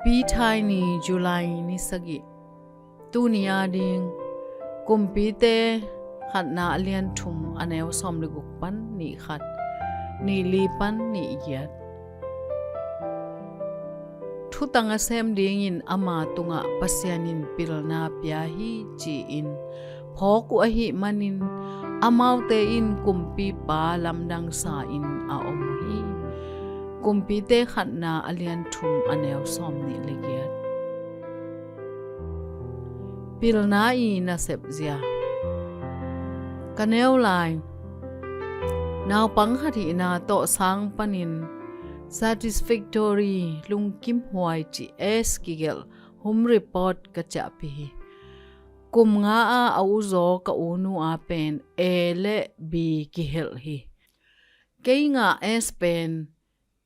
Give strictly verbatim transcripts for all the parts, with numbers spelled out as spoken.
Pi Thai ni, July ni sagih. Tuni a ding Kumpite khatna a lian thum, a neu sawm le guk pan nih khat, nih li pan nih giat. Thutang a sem dingin ama tungah Pasian in pilna pia hi, ci-in phawk uh ahih manin, amaute in kumpipa lamdang sa-in a om uh hi. Kumpite khatna a lian thum, a neu sawm nih le giat. Pilna i nasep zia. Ka neu lai, naupang khat hihna tawh sang panin Satisfactory, lungkim huai, cih S kigelh hum report ka ciahpih hi. Kum nga a a uzaw ka unu a pen A le B kihelh hi. Kei ngah S pen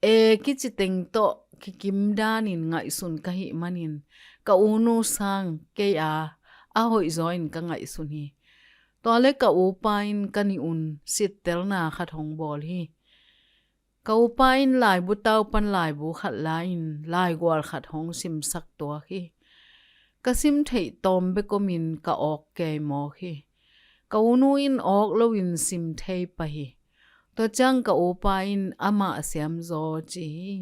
A kici teng tawh kikim danin ngaihsun ka hih manin, ka unu sang kei a a hoihzaw in ka ngaihsun hi. Tua le ka upa in ka nih un sittelna khat hong bawl hi. Ka upa in laibu tau pan laibu khat la-in laigual khat hong simsak tuak hi. Ka sim theih tawm bek omin ka awk kei mawk hi. Ka unu in awk loin sim thei pah hi. Tua ciang ka upa in amah siamzaw ci hi.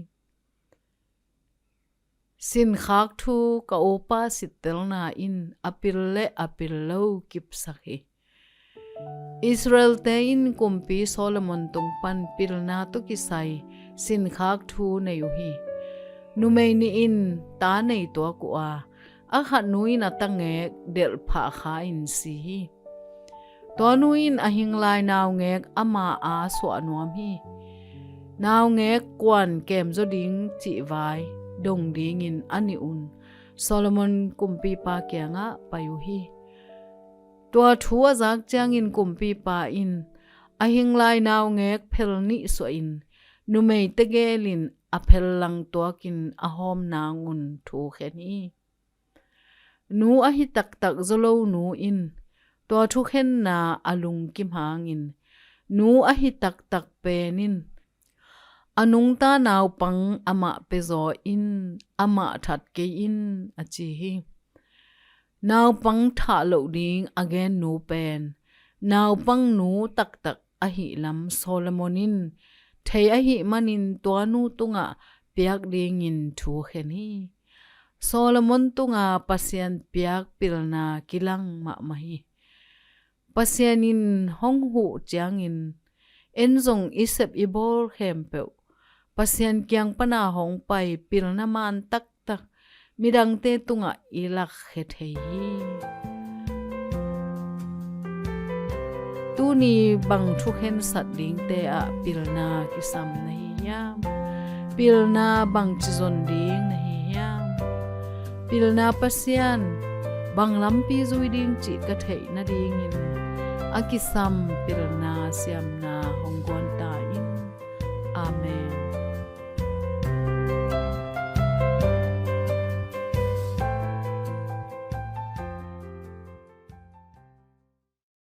Sinkhak thu ka upa sittelna in a pil le a pil lo kipsak hi. Israel-te in kumpi Solomon tung pan pilna tawh kisai sinkhak thu nei uh hi. Numei nih in ta nei tuak uh a, a khat nu in a tangek delh phah kha-in si hi. Tua nu in a hinglai naungek ama a suah nuam hi. Naungek kuan kemzaw ding cihvai dong dingin a nih un Solomon kumpipa kiangah pai uh hi. Tua thu a zak ciangin kumpipa in a hinglai naungek phel nih suahin numei tegel in a phel lang tuakin a hawm nangun thu khen hi. Nu ahi taktak zawlo nu in tua thukhenna a lungkim hangin, nu ahi taktak pen in a nungta naupang amah pia zaw in, amah that kei in, a ci hi. Naupang thah loh ding a gen nu pen naupang nu taktak ahih lam Solomon in thei ahih manin tua nu tungah piak dingin thu khen hi. Solomon tunga Pasian piak pilna kilang mahmah hi. Pasian in hong huh ciangin en zong i sep i bawl khempeuh Pasian kiang pana hong pai pilna man taktak midangte tungah i lakkhia thei hi. Tuni bang thukhensat dingte ah pilna kisam na hi hiam? Pilna bangci zon ding na hi hiam? Pilna Pasian bang lampi zui ding cih ka theih nadingin a kisam pilna siamna hong guan ta in. Amen.